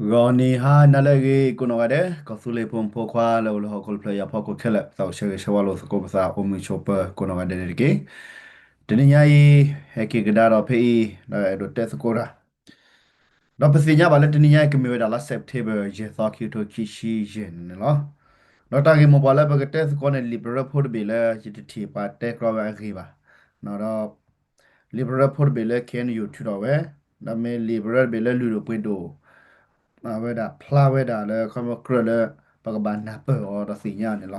ဂီၤနံၤဟါနၤလၢအဂ့ၤ ကိးနီၢ်ဂၤဒဲး ကီၢ်သူလ့ၤဖိမုၣ်ဖိခွါလၢအိၣ်လၢဟီၣ်ခိၣ်ဖျၢၣ်အံၤအဖီခိၣ်ခဲလၢာ် ပသးအိၣ်ဆၢဂ့ၤဆၢဝါလိာ်သကိးပသး အိၣ်မုာ်ဆိးပၢၤကိးနီၢ်ဂၤဒဲးန့ၣ်တက့ၢ်. တနံၤညါအံၤ ဟဲက့ၤကဒါဒီးဖဲအံၤ ဒီးအဲၣ်ဒိးတဲသကိးတၢ် ဒီးပသ့ၣ်ညါဘၣ်လၢတနံၤညါအံၤ ကမ့ၢ်ဝဲဒၣ်လါ September ယဲၢ်သီ ခံကထိခံဆံယဲၢ်န့ၣ်လီၤ. ဒီးတၢ်ဂ့ၢ်မိၢ်ပှၢ်လၢပကတဲသကိးန့ၣ် လံာ်ပရၢဖိတဘ့ၣ်လၢ ယတထံၣ်ပှၤတဲကြီဝဲအဂ့ၢ်ဘၣ်. ဒီး လံာ်ပရၢဖိတဘ့ၣ်လၢ KNU ထုးထီၣ်ဝဲ, ဒီးမ့ၢ်လံာ်ပရၢတဘ့ၣ်လၢလုၢ်ဒိၣ်ပှ့ၤဒိၣ် အဝဲဒၣ်ဖျါဝဲဒၣ်လၢခီဖျိကြၢးလၢ ပကဘၣ်နၢ်ပၢၢ်အီၤဒီးသ့ၣ်ညါအီၤန့ၣ်လီၤ.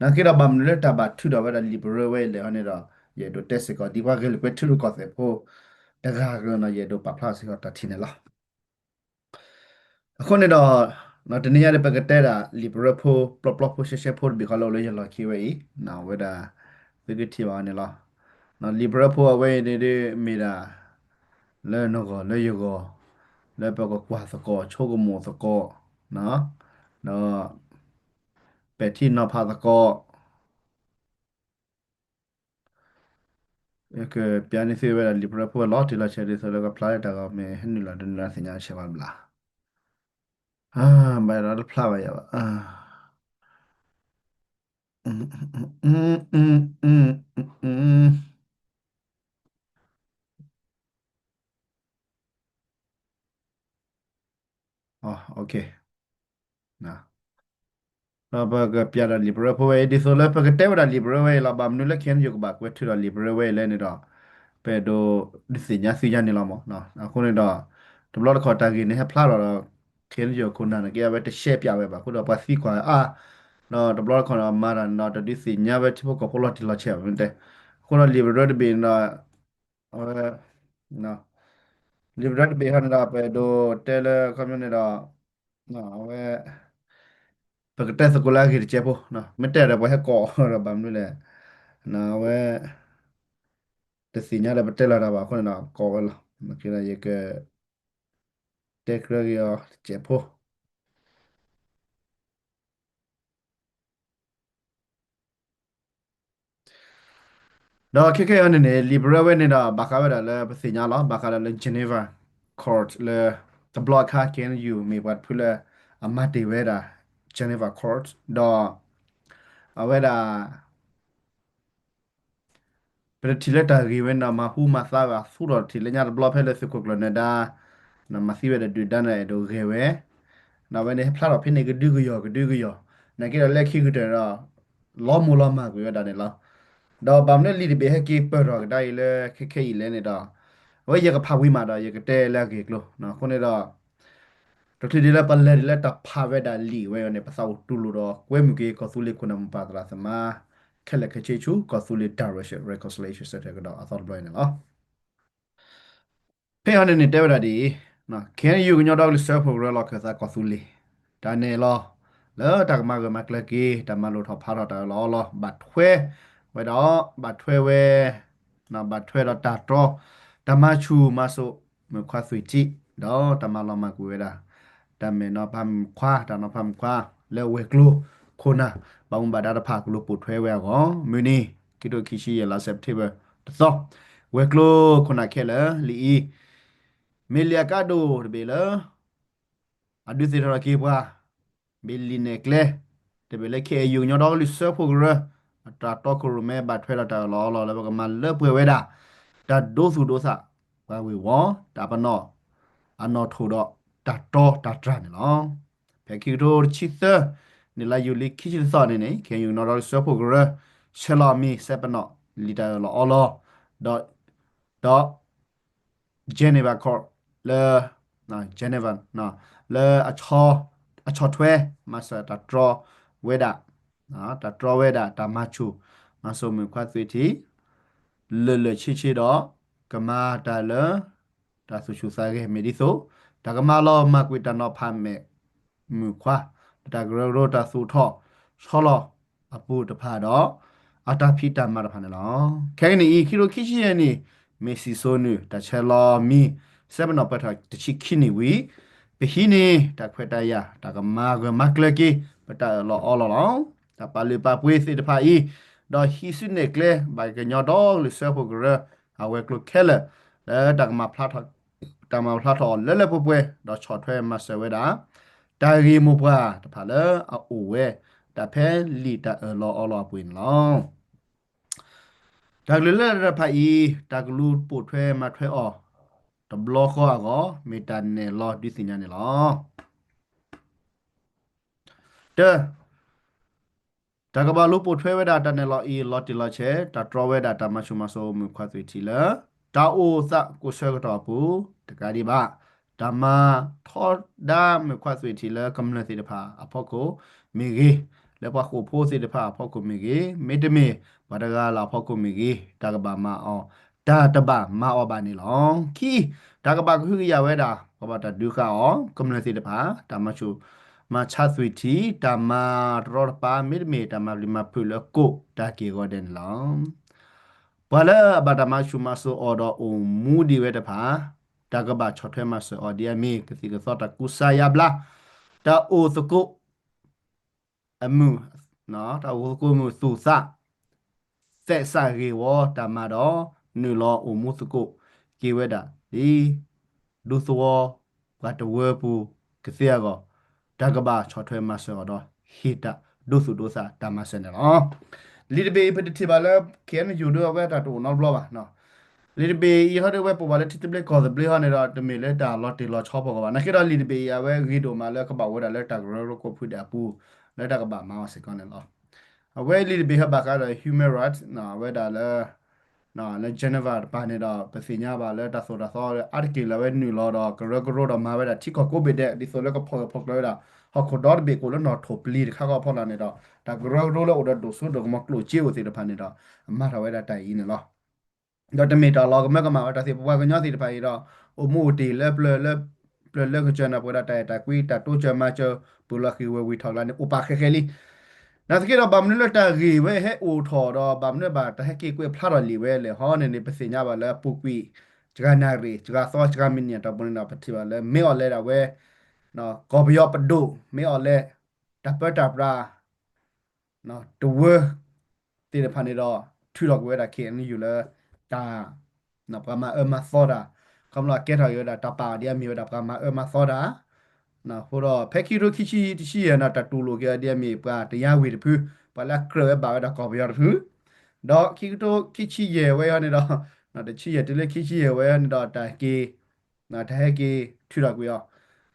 နာ်က့ဒီးဘၣ်မနုၤလၢတၢ်ဘၣ်ထုးထီၣ်ဝဲဒၣ်လံာ်ပရၢဝဲအံၤလဲၣ်ဟီန့ၣ်ဒီး ယအဲၣ်ဒိးတဲစ့ၢ်ကီး ဒ်ပှၤဂဲၤလိာ်ကွဲထုးထီၣ်ကီၢ်သဲးဖိ တဂၤကလၢၤန့ၣ် ယအဲၣ်ဒိးပာ်ဖျါစ့ၢ်ကီးတၢ်ထံၣ်န့ၣ်လီၤ. အဃိန့ၣ်ဒီး တနံၤညါဒီး ပကတဲဒၣ်လံာ်ပရၢဖိ ပျီပျီဖိရှဲရှဲဖိတဘ့ၣ်ဃီလၢအိၣ်လၢယလီၢ်ခံဝဲအံၤ အဝဲဒၣ် သုကထံၣ်ဘၣ်အီၤန့ၣ်လီၤ. လံာ်ပရၢဖိအဝဲအံၤန့ၣ်ဒ်မ့ၢ်ဒၣ် လၢနဂီၢ်လၢယဂီၢ် လၢပကကွၢ်သကိး ဆိကမိၣ်သကိး ဒီး ပဲာ်ထံနီၤဖးသကိး ယကပျးန့ၢ်သုဝဲဒၣ်လံာ်ပရၢဖိဝဲလီၤတံၢ်လီၤဆဲးဒ်သိးလၢကဖျါလၢတၢ်ဂီၤမ့ၢ်ဟဲနုာ်လီၤတနုာ်လီၤသ့ၣ်ညါဆဲးဝဲဘျး ဘၣ်ဒီးတဖျါဘၣ်ယၤဘၣ် ဒီးပကပျးဒီးလံာ်ပရၢဖိဝဲအံၤ ဒ်သိးလၢပကတဲဝဲဒၣ်လံာ်ပရၢဝဲအံၤလီၤ. ဘၣ်မနုၤလၢ KNU ကဘၣ်ကွဲးထုးဒီးလံာ်ပရၢဝဲအံၤလဲၣ်န့ၣ်ဒီး ပအဲၣ်ဒိးဒုးသ့ၣ်ညါသုယါန့ၣ်လီၤမး. အဃိန့ၣ်ဒီး တဘျီတခီၣ်တၢ်ဂ့ၢ်န့ၣ်ဟဲဖျါထီၣ်ဒီး KNU ခိၣ်နၢ်န့ၣ်က့ အဝဲတရှဲပၠးဝဲဘၣ် အဃိဒီးပှၤသံကွၢ်အါ ဒီးတဘျီတခီၣ်ဒီးမၤတၢ်န့ၣ်ဒီး တဒုးသ့ၣ်ညါဝဲထံဖိကီၢ်ဖိလီၤတံၢ်လီၤဆဲးဘၣ်မ့ၢ်တဲ. အဃိဒီးလံာ်ပရၢတဘ့ၣ်န့ၣ်ဒီး အဝဲ လံာ်ပရၢတဘ့ၣ်ဟီန့ၣ်ဒီး ပအဲၣ်ဒိးတဲလၢခီပညီန့ၣ်ဒီး အဝဲ ပကတဲသကိးလၢအဂ့ၢ်တစဲးဖိ မ့ၢ်တဲဒီးပှၤဟဲကိးဒီးဘၣ်မနုၤလဲၣ် အဝဲ တသ့ၣ်ညါဒီးပတဲလီၤတၢ်ဘၣ်အဃိန့ၣ်ဒီး ကိးဝဲလီၤ. ယက တဲကြၢးက့ၤအီၤတစဲးဖိ ဒီးခဲခဲအံၤန့ၣ်န့ၣ် လံာ်ပရၢဝဲန့ၣ်ဒီး ဘၣ်ဃးဝဲဒၣ်လၢပသ့ၣ်ညါလီၤ ဘၣ်ဃးဒီးလၢ Geneva Court လၢ တဘျီအခါ KNU မ့ၢ်ပှၤတဖုလၢ အမၤတ့ၢ်ဝဲဒၣ် Geneva Court ဒီး အဝဲဒၣ် ပတထံၣ်လၢတၢ်ဂ့ၢ်ဝဲန့ၣ်ဒီး မၤဟူမၤသါဝဲအသူဒီးတထံၣ်လၢညါတဘျီဖဲလၢသုးခိၣ်ကျၢၢ်နၢၤဒါ မၤသံဝဲဒီးဒုၣ်ဒါန့ၣ်အဲၣ်ဒိးဂဲၤဝဲ ဒီးအဝဲန့ၣ်ဟဲဖျါထီၣ်ဖဲန့ၣ်ကဒုကယီၢ်ကဒုကယီၢ် နာ်က့ဒီးလၢခံကတၢၢ်ဒီး လီၤမိၢ်လီၤမၢ်ကွံာ်ဝဲဒၣ်န့ၣ်လီၤ. ဒီးဘၣ်မနုၤလံာ်တဘ့ၣ်ဟဲက့ၤပၢၢ်ထီၣ်ကဒါအံၤလၢခဲခဲအံၤလဲၣ်န့ၣ်ဒီး အဝဲယကဖးဝံၤမးဒီး ယကတဲလၢအဂ့ၢ်အကျိၤ အဃိန့ၣ်ဒီး တချုးဒ်လၢပလဲၤဒ်လၢတၢ်ဖးဝဲဒၣ်လံာ်ဝဲအံၤန့ၣ် ပသးအိၣ်တူၢ်လိာ်ဒီးကွဲမုာ်က့ၤ ကီၢ်သူလ့ၤခိၣ်နၢ်မိၢ်ပၢ်သရၣ်သမါ ခဲလၢာ်ခဲဆ့ဆူ ကီၢ်သူလ့ၤ Direction Reconciliation Centre ကဒီးအသီတဘျီအံၤန့ၣ်လီၤ. ဖဲအံၤန့ၣ်န့ၣ်တဲဝဲဒၣ်ဒ်အံၤ, KNU ကညီဒီကလုာ်စၢဖှိၣ်ကရၢလီၢ်ခၢၣ်သးကီၢ်သူလ့ၤ တၢ်နဲၣ်လီၤ လၢတၢ်ကမၤဂၢၢ်မၤကျၢၤက့ၤ တၢ်မၤလိာ်ထီၣ်ဖးထီၣ်တၢ်အၢၣ်လီၤအီလီၤ ဘၣ်ထွဲဝဲဒီး ဘၣ်ထွဲဝဲ ဘၣ်ထွဲဒီးတၢ်တြီ တၢ်မၤဆူၣ်မၤစိး မုၣ်ခွါသွံၣ်ထံ ဒီးတၢ်မၤလီၤမၢ်ကွံာ်ဝဲဒၣ် တၢ်မဲာ်နီၤဖးမုၣ်ခွါ တၢ်နီၤဖးမုၣ်ခွါ လၢဝဲၤကျိၤခိၣ်နၢ် ဘၣ်မူဘၣ်ဒါတဖၣ်ကလူၤပိာ်ထွဲဝဲအဂီၢ် မုၢ်နံၤ ခံကထိခံဆံယဲၢ် လါစဲးပထ့ဘၢၣ် တသီ ဝဲၤကျိၤခိၣ်နၢ်ခဲလၢာ် လံာ်အံၤ မ့ၢ်လံာ်အကါဒိၣ်တဘ့ၣ်လၢ အဒုးသ့ၣ်ထီၣ်ထီၣ်က့ၤပှၤ မ့ၢ်လံာ်နဲၣ်ကျဲ တဘ့ၣ်လၢ KNU ကညီဒီကလုာ်စၢဖှိၣ်ကရၢ အတၢ်တီခိၣ်ရိၣ်မဲဘၣ်ထွဲဒီးတၢ်အၢၣ်လီၤအီလီၤလၢပကမၤလၢပှဲၤဝဲဒၣ် တၢ်ဒိသူၣ်ဒိသး ပှၤဝ့ၤဝီၤ တၢ်ပနီၣ် အနီၣ်ထိၣ်ဒီးတၢ်တြီတၢ်တြၢ်န့ၣ်လီၤ. ဖဲခံကထိတဆံသၢ န့ၣ်လါယူၤလံခံဆံတသီန့ၣ်န့ၣ် KNU ကညီဒီကလုာ်စၢဖှိၣ်ကရၢ ဆဲးလီၤအမံၤ ဆဲးပနီၣ် လံာ်တၢ်အၢၣ်လီၤအီလီၤ ဒီး ဒီး Geneva Court လၢ Geneva လၢ အဆီၣ်ထွဲ မၤစၢၤတၢ်တြီဝဲဒၣ် တၢ်တြီဝဲဒၣ် တၢ်မၤဆူၣ် မၤစိးမုၣ်ခွါသွံၣ်ထံ လၢာ်လၢာ်ဆ့ဆ့ဒီး ကမၤတၢ်လၢ တၢ်သူၣ်ဆူၣ်သးဂဲၤမ့ၢ်ဒ်သိး တၢ်ကမၤလီၤမၢ်ကွံာ်တၢ်နီၤဖးမဲာ် မုၣ်ခွါ လၢတၢ်ကရၢကရိတၢ်သူၣ်ထီၣ်ဆီလီၤအပူၤတဖၣ်ဒီး အတၢ်ဖံးတၢ်မၤတဖၣ်န့ၣ်လီၤ. ခဲကနံၣ်အံၤ ခံကထိခံဆံယဲၢ်နံၣ် မ့ၢ်စံၣ်စိၤနုာ် တၢ်ဆဲးလီၤမံၤ ဆဲးပနီၣ်ပှဲၤထီၣ်တဆံခံနံၣ်ဝံၤ ပဟံးန့ၢ်တၢ်ခွဲးတၢ်ယာ် တၢ်ကမၤဂၢၢ်မၤကျၢၤက့ၤ ပတၢ်အၢၣ်လီၤအီလီၤလီၤ. တၢ်ပာ်လုၢ်ပာ်ပှ့ၤသ့ၣ်တဖၣ်အံၤ ဒီးဟံးစုနဲၣ်ကျဲ ဘၣ်ကညီဒီကလုာ်စၢဖှိၣ်ကရၢ အဝဲၤကျိၤခဲလၢာ် လၢတၢ်ကမၤဖျါထီၣ် တၢ်မၤဖျါထီၣ်အီၤလၢလၢပှဲၤပှဲၤ ဒီးဆီၣ်ထွဲမၤစၢၤဝဲဒၣ် တၢ်ဂ့ၢ်မိၢ်ပှၢ်တဖၣ်လၢအအိၣ်ဝဲ တၢ်ဖဲလံာ်တၢ်အၢၣ်လီၤအီလီၤအပူၤန့ၣ်လီၤ. တၢ်ကလုၢ်လၢတဖၣ်အံၤ တၢ်ကလူၤပိာ်ထွဲမၤထွဲအီၤ တဘျီဃီအဂီၢ် မ့ၢ်တၢ်နဲၣ်လီၤဒုးသ့ၣ်ညါန့ၣ်လီၤ. တၢ် တၢ်ကဘၣ်လူၤပိာ်ထွဲဝဲဒၣ်တၢ်နဲၣ်လီၤအံၤ လီၤတံၢ်လီၤဆဲး တၢ်တြီဝဲဒၣ်တၢ်မၤဆူၣ်မၤစိးမုၣ်ခွါသွံၣ်ထံလၢ တၢ်အိၣ်သးကိးဆၢကတီၢ်အပူၤ တကးဒံးဘၣ် တၢ်မၤထီဒါမုၣ်ခွါသွံၣ်ထံလၢကမျၢၢ်သ့ၣ်တဖၣ်အဖီခိၣ်မ့ၢ်ဂ့ၤ, လၢပှၤဃိာ်ဖိသ့ၣ်တဖၣ်အဖီခိၣ်မ့ၢ်ဂ့ၤ, မ့တမ့ၢ် ပှၤတဂၤလၢ်အဖီခိၣ်မ့ၢ်ဂ့ၤ, တၢ်ကဘၣ်မၤအီၤ, တၢ်တဘၣ်မၤအီၤဘၣ်န့ၣ်လီၤ. ခံ, တၢ်ကဘၣ်ကဟုကယာ်ဝဲဒၣ် ပှၤဘၣ်တၢ်ဒုးဃာ်အီၤ ကမျၢၢ်သ့ၣ်တဖၣ် တၢ်မၤဆူၣ် မၤဆါသွံၣ်ထံ, တၢ်မၤတရီတပါ မ့တမ့ၢ် တၢ်မၤပျံၤမၤဖုးလၢကိးတၢ်က့ၢ်အဂီၢ်ဒဲးန့ၣ်လီၤ. ပှၤလၢအဘၣ်တၢ်မၤဆူၣ်မၤစိးအီၤဒီးအိၣ်မူဒံးဝဲတဖၣ် တၢ်ကဘၣ်ဆီၣ်ထွဲမၤစၢၤအီၤဒ်အမ့ၢ် ကသံၣ်ကသီတၢ်ကူစါယါဘျါ, တၢ်အိၣ်သကိး အမုၢ်, တၢ်အိၣ်သကိးမုၢ်သူၣ်သး သဲးစးဂ့ၢ်ဝီတၢ်မၤဒီး နုာ်လီၤအိၣ်မူသကိးက့ၤဝဲဒၣ်လံ ဒူသဝီ ပှၤတဝၢပူၤကသ့အဂီၢ်, တၢ်ကဘၣ်ဆီၣ်ထွဲမၤစၢၤအီၤဒီး ဟ့ၣ်တၢ်ဒိသူၣ်ဒိသးတၢ်မၤစၢၤန့ၣ်လီၤ. လံာ်တဘ့ၣ်အံၤ ပတထံၣ်ဘၣ်လၢ ခ့ၣ်အဲၣ်ယူၣ် ဒ်အဝဲတၢ်တအိၣ်နီတဘျီဘၣ်. လံာ်တဘ့ၣ်အံၤဟီဒ်ဝဲ ပအိၣ်ဘၣ်လၢထံသဘျ့ကီၢ်သဘျ့ဟီန့ၣ်ဒီး တမ့ၢ်လၢတၢ်လီၤတံၢ်လီၤဆီဖီခိၣ်ဘၣ်. နာ်က့ဒီးလံာ်တဘ့ၣ်အံၤ အဝဲဂ့ၤဒိၣ်မးလၢကဘၣ်အိၣ်ဝဲဒၣ်လၢတၢ်ကရၢကရိကိးဖုဒဲးအပူၤ လၢတၢ်ကဘၣ်မၤအီၤစ့ၢ်ကီးန့ၣ်လီၤ. အဝဲလံာ်တဘ့ၣ်ဟဲဘၣ်ဃးဒီး human right အဝဲဒၣ်လၢ လၢ Geneva တပၤန့ၣ်ဒီး ပသ့ၣ်ညါဘၣ်လၢတၢ်သိၣ်တၢ်သီအါတက့ၢ်လၢအဝဲနုာ်လီၤဒီးကရၢကရိဒီးမၤဝဲဒၣ်ထံကီၢ်ကိးဘ့ၣ်ဒဲး ဒ်သိးလၢကဖီၣ်ဂၢၢ်ဖီၣ်ကျၢၤဝဲဒၣ် ဟီၣ်ခိၣ်ဒီတဘ့ၣ်ကအိၣ်လၢနီၣ်ထိၣ်ပျံၤတခါဃီအဖီလာ်န့ၣ်ဒီး တၢ်ကရၢကရိလၢအိၣ်ဒီးဒိၣ်စိဒိၣ်ကမီၤကျိၣ်စ့အိၣ်သ့ၣ်တဖၣ်န့ၣ်ဒီး အမၤထီၣ်ဝဲဒၣ်တၢ်အံၤန့ၣ်လီၤ. ဒီးတမ့ၢ်တၢ်လီၤကမၢကမၣ်ဝဲတၢ်သ့ၣ် ပပှၤကညီသ့ၣ်တဖၣ်အံၤဒီး အိၣ်မူအိၣ်တ့ၢ်လၢ ပျၢၤလၢကစၢၤန့ၣ် ပဝဲဒၣ်တၢ်အဲၣ်တၢ်ကွံ တၢ်တိစၢၤမၤစၢၤ ပူၤလီၤဃံၤဝဲဝံၤထီၣ်ကျါန့ၣ် အိၣ်ပာ်ဃဲးဃဲးလံ. နာ်သက့ဒီး ဘၣ်မနုၤလၢတၢ်ဂ့ၢ်ဝဲဟဲအိၣ်ထီၣ်ဒီး ဘၣ်မနုၤဘၣ်တၢ်ဟဲက့ၤကွဲးဖျါထီၣ်လံာ်ဝဲလဲၣ်ဟီန့ၣ်န့ၣ် ပသ့ၣ်ညါဘၣ်လၢအပူၤကွံာ် စှၤနၣ်ရံၣ် စှၤသီ စှၤမံးနံးအတီၢ်ပူၤန့ၣ်ဒီး ပထံၣ်ဘၣ်လၢ မ့ၢ်အီၤလဲၣ်ဒၣ်ဝဲ ကီၢ်ပယီၤပဒိၣ် မ့ၢ်အီၤလဲၣ် တၢ်ပၢတၢ်ပြး တဝၢသ့ၣ်တဖၣ်န့ၣ်ဒီး ထုးထီၣ်ကွံာ်ဝဲဒၣ် ခ့ၣ်အဲၣ်ယူၣ် လၢ တၢ် ပှၤမၤအၢမၤသီတၢ် ခီဖျိအကဲထီၣ်က့ၤဝဲဒၣ် တၢ်ပာ်အီၤဒ်အမ့ၢ်ဝဲဒၣ် ပှၤမၤအၢမၤသီတၢ် အဃိဒီး ဖဲခံကထိခံဆံတဆံယဲၢ်န့ၣ် တၢ်တူၢ်လိာ်က့ၤအီၤဒ်အမ့ၢ် ပှၤတယါဝ့ၤတဖု ပှၤလၢအကြၢးဝဲဘၣ်ဝဲဒၣ်ကီၢ်ပယီၤတဖု ဒီးခံကထိခံဆံယဲၢ်ဝဲအံၤန့ၣ်ဒီး တဆံယဲၢ်တုၤလၢခံဆံယဲၢ်ဝဲအံၤန့ၣ်ဒီး တၢ်က့ၤ တၢ်ဟဲက့ၤထုးထီၣ်ကွံာ်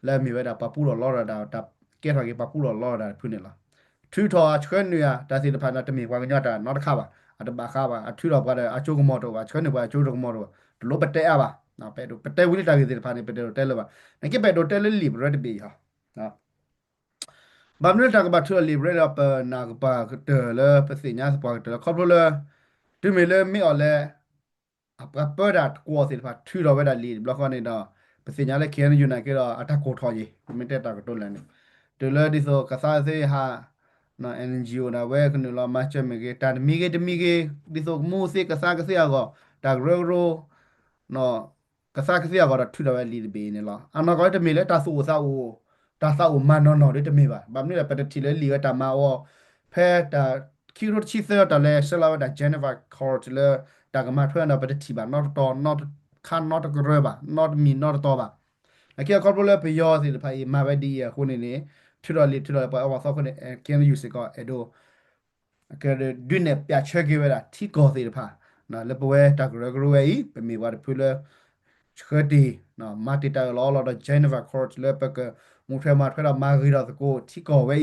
အီၤ လၢအမ့ၢ်ဝဲဒၣ်ပှၤပူထီၣ်လီထီၣ်တၢ် တၢ်ကဲထီၣ်က့ၤပှၤပူထီၣ်လီထီၣ်တၢ်တဖုန့ၣ်လီၤ. ထုးထီၣ်အဆှၢနုာ်ဧါ တၢ်သ့ၣ်တဖၣ်န့ၣ် တမ့ၢ်ပှၤကညီတၢ်နီတခါဘၣ် အတဘၣ်ဃးဘၣ် အထုးထီၣ်ပှၤဒီးအစိကမီၤတအိၣ်ဘၣ် ဆှၢနုာ်ပှၤအစိကမီၤတအိၣ်ဘၣ် တလိၣ်ပတဲအါဘၣ် ပတဲဝံၤလၢတၢ်ဂ့ၢ်သ့ၣ်တဖၣ်န့ၣ် ပတအဲၣ်ဒိးတဲလၢၤဘၣ် နာ်က့ပအဲၣ်ဒိးတဲလၢလံာ်ပရၢတဘ့ၣ်အံၤလီၤ. ဘၣ်မနုၤတၢ်ကဘၣ်ထုးထီၣ်လံာ်ပရၢဒီး ပနာ်ကပှၤကတၢၢ်လၢ ပသ့ၣ်ညါပှၤကတၢၢ်လၢ ခီဖျိလၢ တုၤမ့ၢ်လၢမ့ၢ်အီၤလဲၣ် အပှၤပၢတၢ်တကွီၢ်သ့ၣ်တဖၣ်ထုးထီၣ်ဝဲဒၣ်လံာ်တဘျီဃီန့ၣ်ဒီး ပသ့ၣ်ညါလၢ ခ့ၣ်အဲၣ်ယူၣ် နာ်က့ဒီး အတၢ်ကိၢ်ထီၣ်ယံၤ ပမ့ၢ်တဲတၢ်ကတိၤလဲၣ်န့ၣ် တုၤလၢဒ်သိးကသါသ့ဟး NGO န့ၣ် အဝဲကနုာ်လီၤမၤစၢၤမ့ၢ်ဂ့ၤ တၢ်တမံၤဂ့ၤတမံၤဂ့ၤ ဒ်သိးကမူသ့ကသါကသ့အဂီၢ် တၢ်ကရၢကရိ ကသါကသ့အဂီၢ်ဒီးထုးထီၣ်ဝဲလံာ်တဘ့ၣ်အံၤန့ၣ်လီၤ. အနီၢ်ကီၢ်တမ့ၢ်လၢတၢ်သူၣ်အိၣ်သးအိၣ် တၢ်သးအိၣ်မၤနီၢ်နီၢ်ဒ်တမ့ၢ်ဘၣ်. ဘၣ်မနုၤလဲၣ် ပတထံၣ်လၢလံာ်ဝဲတၢ်မၤအီၤ ဖဲတၢ်ခံကထိတဆံသၢတၢ်လဲၤဆှၢလီၤဝဲဒၣ် Geneva Court လၢတၢ်ကမၤထွဲန့ၣ် ပတထံၣ်ဘၣ်နီတတီၤ နီတခါနီတကရၢဘၣ် နီတမံၤနီတတီၤဘၣ်. နာ်က့အခီဖျိလၢပယီၤသ့ၣ်တဖၣ်အံၤ မၤဝဲဒ်အံၤအဃိန့ၣ်န့ၣ် ထုးထီၣ်လံာ်ထုးထီၣ်လံာ်ပှၤအၢပှၤသီအဃိန့ၣ် ခ့ၣ်အဲၣ်ယူၣ် စ့ၢ်ကီးအဲၣ်ဒိး ဒုးနဲၣ်ပၠးဆၢက့ၤဝဲဒၣ်ထံကီၢ်သ့ၣ်တဖၣ် လၢပဝဲတၢ်ကရၢကရိဝဲအံၤ ပမ့ၢ်ပှၤတဖုလၢ ဆှၢတ့ၢ် မၤတ့ၢ်တၢ်အၢၣ်လီၤအီလီၤဒီး Geneva Court လၢပကမူထွဲမၤထွဲဒီးမၤဂ့ၤထီၣ်သကိးထံကီၢ်ဝဲ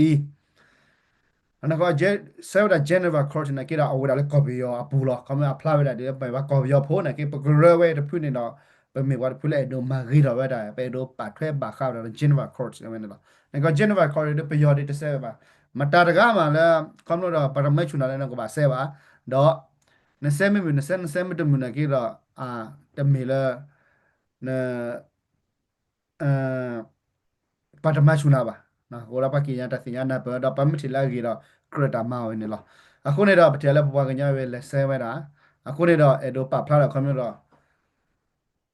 အံၤ အနီၢ်ကီၢ် ဆှၢဝဲဒၣ် Geneva Court နာ်က့ဒီး အဝဲဒၣ်လၢကီၢ်ပယီၤအပူၤလီၤ. ခီမ့ၢ်အဖျါဝဲဒၣ်ဒ်လၢပမ့ၢ်ပှၤကီၢ်ပယီၤဖိနာ်က့ ပကရၢဝဲတဖုန့ၣ်ဒီး ပမ့ၢ်ပှၤတဖုလၢအဲၣ်ဒိးမၤဂ့ၤထီၣ်ဝဲဒၣ် ပအဲၣ်ဒိးပာ်ထွဲဘၣ်ဃးဝဲဒၣ်ဒီး Geneva Court ဝဲန့ၣ်လီၤ. နာ်ကီၢ် Geneva Court ဒ်ပယီၤဒ်တစဲးဝဲဘၣ်. မတၤတဂၤမးလၢ ခီဖျိဒီးပှၤတမၢဆူၣ်နၤလၢနကဘၣ်စဲးဘၣ် ဒီး နစဲးမ့ၢ်မုာ် နစဲး နစဲးမ့ၢ်တမုာ်နာ်က့ဒီး တမ့ၢ်လၢ န ပှၤတမၤဆူၣ်နၤဘၣ်. အဃိဒီးပှၤက့ၤညါတၢ်သ့ၣ်ညါနၢ်ပၢၢ်ဒီး ပှၤမ့ၢ်ထံၣ်လၢအဂ့ၤဒီး ကြၢးတၢ်မၤအီၤဝဲန့ၣ်လီၤ. အဃိန့ၣ်ဒီး ပထံၣ်လၢပပှၤကညီဝဲလဲၤစဲးဝဲဒၣ် အဃိန့ၣ်ဒီး အဲၣ်ဒိးပာ်ဖျါဒီးခီဖျိဒီး လံာ်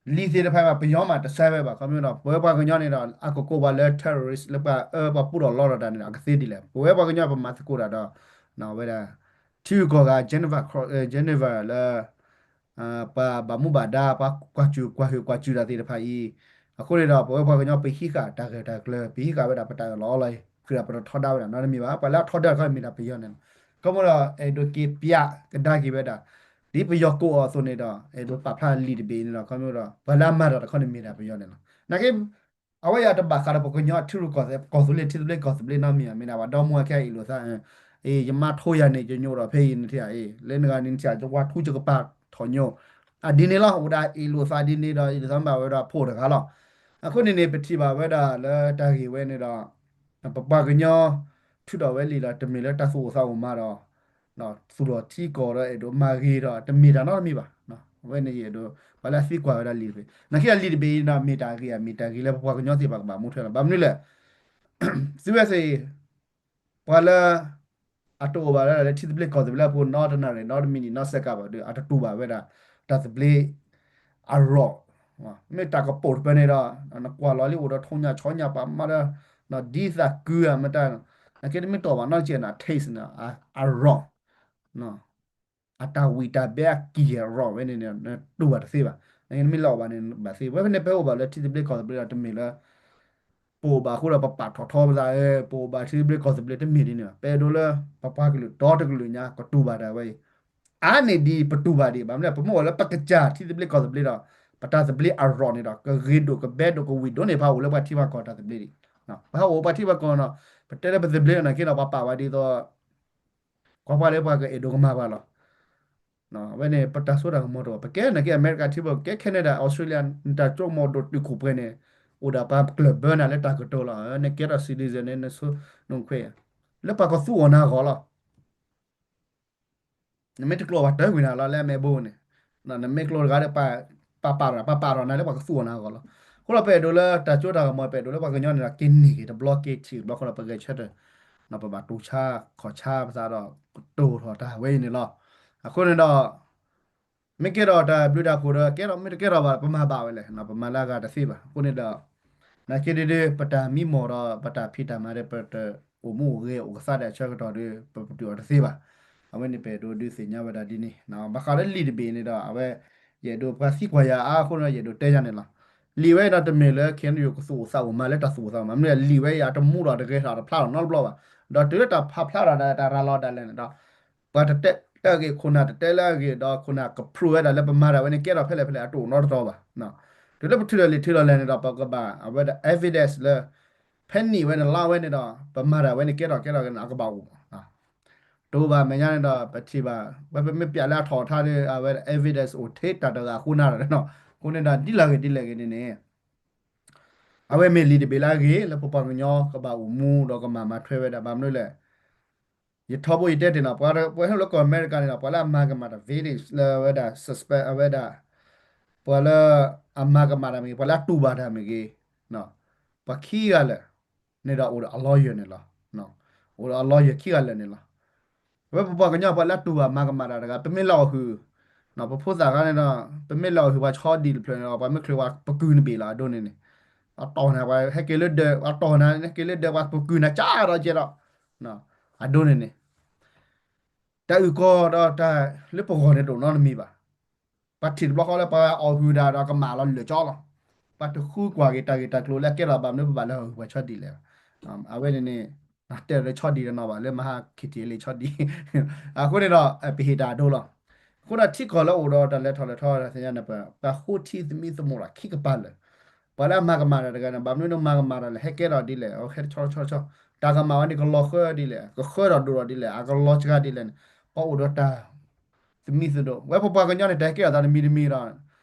သ့ၣ်တဖၣ်မး ပယီၤမးတစဲးဝဲဘၣ် ခီဖျိဒီး ပဝဲပှၤကညီန့ၣ်ဒီး အကကိးပှၤလၢ terrorist လၢပှၤအၢပှၤပူထီၣ်လီထီၣ်တၢ်န့ၣ်ဒီး အကသ့ဒ်လဲၣ်. ပဝဲပှၤကညီပမၤသကိးတၢ်ဒီး ဝဲဒၣ် ထံဂုၤကီၢ်ဂၤ Geneva Court, Geneva လၢ ပှၤဘၣ်မူဘၣ်ဒါ ပှၤကွၢ်စူၣ်ကွၢ်ဟုၣ်ကွၢ်စူၣ်တၢ်သ့ၣ်တဖၣ်အံၤ, အဃိန့ၣ်ဒီး ပဝဲပှၤကညီပဟံးဃာ်တၢ်ဂၢၢ်တၢ်ကျၢၤ ပဟံးဃာ်ဝဲဒၣ်ပတၢ်အၢၣ်လီၤအီလီၤအံၤ ဃုာ်ဒီးပတထီဒါဝဲဒၣ်နီတမံၤဘၣ်. ပှၤလၢအထီဒါတခီမ့ၢ်ဒၣ်ပယီၤန့ၣ်လီၤ. ခီဖျိဒီး အဲၣ်ဒိးက့ၤပျးကဒါက့ၤဝဲဒၣ် ဒ်ပယီၤကိးအီၤအသိးန့ၣ်ဒီး အဲၣ်ဒိးပာ်ဖျါလံာ်တဘ့ၣ်န့ၣ်ဒီး ခီဖျိဒီး ပှၤလၢအမၤတၢ်တခီန့ၣ်မ့ၢ်ဒၣ်ပယီၤန့ၣ်လီၤ. နာ်က့ အဝဲအံၤတဘၣ်ဃးဒီးပှၤကညီထံရူၢ်ကီၢ်သဘျ့ ကီၢ်သူလ့ၤထံသဘျ့ကီၢ်သဘျ့နီတမံၤဘၣ်. မ့ၢ်ဒၣ်ပှၤဒီမါဝၤခဲအံၤအ့ၣ်လိာ်သး, အ့ၣ် ယမါထိယၤန့ၣ် ယညိးဒီးဖဲအံၤန့ၣ်ထံၣ်ဧါ, အ့ၣ် လၢနဂၤန့ၣ်ထံၣ်ဧါ ယဝၤထူယကပၤထီၣ်ညိ, အဒ်န့ၣ်လီၤ. အိၣ်ဒၣ်အ့ၣ်လိာ်သးဒ်န့ၣ်ဒီး အ့ၣ်လိာ်သးမ့ၢ်ဘၣ်ဝဲဒီးဖိတဂၤလီၤ. အဃိန့ၣ်န့ၣ် ပထံၣ်ဘၣ်ဝဲဒၣ်လၢတၢ်ဂ့ၢ်ဝဲန့ၣ်ဒီး ပပှၤကညီ ထုးထီၣ်ဝဲလံာ်ဒီး တမ့ၢ်လၢတၢ်သူၣ်အိၣ်သးအိၣ်မးဒီး သူၣ်ထီၣ်ထံကီၢ်ဒီးအဲၣ်ဒိးမၤဂ့ၤဒီး တမ့ၢ်တၢ်နီတမံၤဘၣ်. အဝဲန့ၣ်ယအဲၣ်ဒိး ပှၤလၢအသံကွၢ်ဝဲဒၣ်လံာ်တဘ့ၣ် နာ်က့အလံာ်တဘ့ၣ်အံၤဒီး မ့ၢ်တၢ်ဂ့ၤဧါ မ့ၢ်တၢ်ဂ့ၤလၢပပှၤကညီသ့ၣ်တဖၣ်ကဘၣ်မူထွဲလီၤ. ဘၣ်မနုၤလဲၣ် သုဝဲသ့ၣ် ပှၤလၢ အတအိၣ်ဘၣ်လၢလၢထံသဘျ့ကီၢ်သဘျ့အပူၤ နီတနၣ်ရံၣ် နီတမံၤနံၣ် နီစဲးကၤဘၣ်ဒီး အတတူၢ်ဘၣ်ဝဲဒၣ် တၢ်သဘျ့ အရီၣ်, မ့ၢ်တၢ်ကပိာ်တပၢၢ်န့ၣ်ဒီး နကွၢ်လီၤလံအိၣ်ဒီးထိၣ်ညၣ်ဆီညၣ်ပှၤမၤဒီး ဒ်သးကုဧါမတၤ, နာ်က့နမ့ၢ်တီၢ်ဘၣ်နီၢ်ကဲးန့ၣ် အ taste န့ၣ် အရီၣ် အတၢ်ဝံၣ်တၢ်ဘဲအကံၢ်အရီၣ်ဝဲန့ၣ်န့ၣ် နတူၢ်ဘၣ်တသ့ဘၣ်. နမ့ၢ်လၢအီၣ်ဘၣ်န့ၣ်ဘၣ်သ့, ဝဲဖဲန့ၣ် ပအိၣ်ဘၣ်လၢထံသဘျ့ကီၢ်သဘျ့ဒီး တမ့ၢ်လၢ ပအိၣ်ဘၣ်အဃိဒီး ပပာ်ထီၣ်ထီပသး, ပအိၣ်ဘၣ်ထံသဘျ့ကီၢ်သဘျ့တမ့ၢ်ဒ်န့ၣ်ဘၣ်. ပအဲၣ်ဒိးလၢ ပပှၤကလုာ်ဒီတကလုာ်ညါ ကတူၢ်ဘၣ်ဒၣ်ဝဲအံၤ, အါန့ၢ်ဒံးပတူၢ်ဘၣ်ဒံး, ဘၣ်မနုၤလဲၣ် ပမ့ၢ်အိၣ်လၢပကစၢ်ထံသဘျ့ကီၢ်သဘျ့ဒီး ပတၢ်သဘျ့အရီၣ်န့ၣ်ဒီး ကဂ့ၤဒိၣ်ကဘဲဒိၣ်ကဝံၣ်ဒိၣ်န့ၢ်ဖးအိၣ်လၢပှၤထံပှၤကီၢ်တၢ်သဘျ့ဒံး, ပဟးအိၣ်ပှၤထံပှၤကီၢ်န့ၣ်ဒီး ပတဲလၢပသဘျ့နာ်က့ဒီး ပှၤပာ်ဝဲဒ်သိး ကွၢ်ပှၤလၢပှၤကအဲၣ်ဒိးကမၤပှၤလီၤ. အဝဲန့ၣ် ပတၢ်စိတၢ်ကမီၤတအိၣ်ဘၣ်, ပကဲနာ်က့ အမဲရကၤထံဖိ ကဲ Canada Australia နတၢ်ကၠိကမီၤဒိၣ်တုာ်ခိၣ်ပှဲၤန့ၣ် အိၣ်ဒၣ်ပှၤကျၢၢ်ဘၢနၤလၢတၢ်ကတိၤလီၤ. နကဲထီၣ် citizen န့ၣ် နဆိနခွဲး လၢပှၤကသူအီၤနၤအဂီၢ်လီၤ. နမ့ၢ်တကျိးဘၣ်တၢ်ဝံၤနၤလီၤ လၢအမဲာ်ဘိန့ၣ်, နမ့ၢ်ကျိးတဂၤဒီး ပပာ်ထီၣ် ပပာ်ထီၣ်နၤလၢပှၤကသူအီၤနၤအဂီၢ်လီၤ. အဃိဒီးပအဲၣ်ဒိးလၢတၢ်ကၠိတၢ်ကမီၤ ပအဲၣ်ဒိးလၢပှၤကညီန့ၣ်ဒီး က့ၤန့ၢ်က့ၤတဘျီက့ၤထံၣ်တဘျီဃီဒီး ပဂဲၤဆၢထၢၣ် ပဘၣ်တိၤဆါခီၣ်ဆါပသးဒီး ကတိၤထီၣ်တၢ်ဝဲအံၤန့ၣ်လီၤ. အဃိန့ၣ်ဒီး မ့ၢ်ကဲထီၣ်တၢ်ဘျုးတၢ်ဖှိၣ်ဒီး ကဲထီၣ်မ့ၢ်တကဲထီၣ်ဘၣ် ပမၤဘၣ်ဝဲလဲၣ်, ပမၤလၢအဂၤတသ့ဘၣ်. အဃိန့ၣ်ဒီး နာ်က့ဒုဒု ပတၢ်မံမီၢ်ဒီး ပတၢ်ဖံးတၢ်မၤဒီး ပတအိၣ်မူအိၣ်ဂဲၤအိၣ်ကသါဒီးအဆၢကတီၢ်ဒီး ပပတုာ်အီၤတသ့ဘၣ်. အဝဲန့ၣ်ပအဲၣ်ဒိးဒုးသ့ၣ်ညါဝဲဒၣ်ဒ်န့ၣ်, ဘၣ်ဃးလၢလံာ်တဘ့ၣ်န့ၣ်ဒီး အဝဲ ယအဲၣ်ဒိးပှၤသံကွၢ်ယၤအါအဃိန့ၣ်ဒီး ယအဲၣ်ဒိးတဲယၤန့ၣ်လီၤ. လံာ်ဝဲဒီးတမ့ၢ်လၢ ခဲအံၤ ကသူၣ်အိၣ်သးအိၣ်မးလၢတၢ်သူၣ်အိၣ်သးအိၣ်မး, မ့ၢ်လံာ်ဝဲအံၤ အတမူဒီးတဂဲၤထီၣ်တဖျါထီၣ်နီတဘျီဘၣ်. ဒီးတုၤလၢတၢ်ဖးဖျါထီၣ်ဒၣ်တၢ်ရၤလီၤဒၣ်လဲာ်န့ၣ်ဒီး ပှၤတတဲလၢအဂ့ၢ် ခိၣ်နၢ်တတဲလၢအဂ့ၢ်ဒီး ခိၣ်နၢ်က prove ဝဲဒၣ်လၢပမၤတၢ်ဝဲန့ၣ် ကဲထီၣ်ဖဲလဲၣ်ဖဲလဲၣ် အတအိၣ်နီတတီၤဘၣ်. တုၤလၢပထုးထီၣ်လံာ်ထုးထီၣ်လဲၢ်န့ၣ်ဒီး ပကဘၣ်အဝဲဒၣ် evidence လၢ ဖဲန့ၣ်ဝဲန့ၣ်လီၤဝဲန့ၣ်ဒီး ပမၤတၢ်ဝဲန့ၣ် ကဲထီၣ်ကဲထီၣ်ကဲန့ၣ် အကဘၣ်အိၣ် တအိၣ်ဘၣ်မဲာ်ညါန့ၣ်ဒီး ပထံၣ်ဘၣ် ဝဲပမ့ၢ်ပျးလၢအထီၣ်အထါဒီး အဝဲဒၣ် evidence အိၣ်ထဲတၢ်တဂၤအဃိနၤဒီး အဃိန့ၣ်ဒီး ဒ်လဲၣ်ဂ့ၤဒ်လဲၣ်ဂ့ၤန့ၣ်န့ၣ် အဝဲမ့ၢ်လံာ်တဘ့ၣ်လၢအဂ့ၤ လၢပပှၤကညီကဘၣ်အိၣ်မူဒီးကမၤမၤထွဲဝဲဒၣ် ဘၣ်မနုၤလဲၣ် ယထီဘိယတဲတ့ၢ်နီၤ ပှၤဟဲလၢကီၢ်အမဲရကၤန့ၣ်ဒီး ပှၤလၢအမၤကမၣ်တၢ် village လၢအဝဲဒၣ် suspect အဝဲဒၣ် ပှၤလၢအမၤကမၣ်တၢ်မ့ၢ်ဂ့ၤ ပှၤလၢအတူၢ်ဘၣ်တၢ်မ့ၢ်ဂ့ၤ ပှၤခံဂၤလၢာ်န့ၣ်ဒီး အိၣ်ဒီးအ lawyer န့ၣ်လီၤ. အိၣ်ဒီးအ lawyer ခံဂၤလၢာ်န့ၣ်လီၤ. အဝဲပပှၤကညီပှၤလၢအတူၢ်ဘၣ်မၤကမၣ်တၢ်တဂၤ ပမ့ၢ်လၢအီၣ်ဟုၣ် ပဖိသၣ်ခါန့ၣ်ဒီး ပမ့ၢ်လၢအီၣ်ဟုၣ်ပှၤဆီဒံၣ်တဖျၢၣ်န့ၣ်ဒီး ပှၤမ့ၢ်ချုးပှၤပကုၢ်နဘ့ၣ်လီၤ အဒိန့ၣ်န့ၣ် အတီၢ်နၤပှၤဟဲက့ၤလၢဒၢး အတီၢ်နၤဟဲက့ၤလၢဒၢး ပှၤပကုၢ်နၤကၢ်ဒီးကဲဒီး အဒိန့ၣ်န့ၣ် တၢ်အုၣ်ကီၤဒီးတၢ်လၢပဂီၢ်န့ၣ်တအိၣ်နီတမံၤဘၣ်. ပှၤထံၣ်တဘျီဃီလၢပှၤအီၣ်ဟုၣ်ဒၣ်ဒီးကမၣ်လီၤလၢာ်ကၠီလီၤ. ပှၤတဃုကွၢ်က့ၤတၢ်ဂ့ၢ်တၢ်ကျိၤလၢအကဲထီၣ်ဘၣ်မနုၤပဘၣ်လၢအီၣ်ဟုၣ်ပှၤဆီဒံၣ်လဲၣ်. အဝဲန့ၣ်န့ၣ် တဲလၢဆီဒံၣ်တနီၤဘၣ် လၢမဟါ ခံထံၣ်လံဆီဒံၣ် အဃိန့ၣ်ဒီး ပဟ့ၣ်တၢ်အဒိလီၤ. အဃိဒီးထံကီၢ်လၢအိၣ်ဒီးတၢ်လဲၤထီၣ်လဲၤထီသ့ၣ်ညါန့ၣ် ပှၤဃိထံသမံသမိးလီၤခံကပၤလၢာ် ပှၤလၢအမၤကမၣ်တၢ်တဂၤန့ၣ် ဘၣ်မနုၤနမၤကမၣ်တၢ်လဲၣ် ဟဲကဲထီၣ်ဒ်လဲၣ် ဟဲတဆီတဆီတဆီ တၢ်ကမၣ်ဝဲန့ၣ် ကလီၤဃၢဒ်လဲၣ် ကဃၢထီၣ်ဒိၣ်ထီၣ်ဒ်လဲၣ် အကလီၤစှၤဒ်လဲၣ်န့ၣ် ပှၤအိၣ်ဒီးတၢ်သမံသမိး ဝဲပပှၤကညီန့ၣ် တၢ်ဟဲကဲထီၣ်သးတမံၤတမံၤဒီး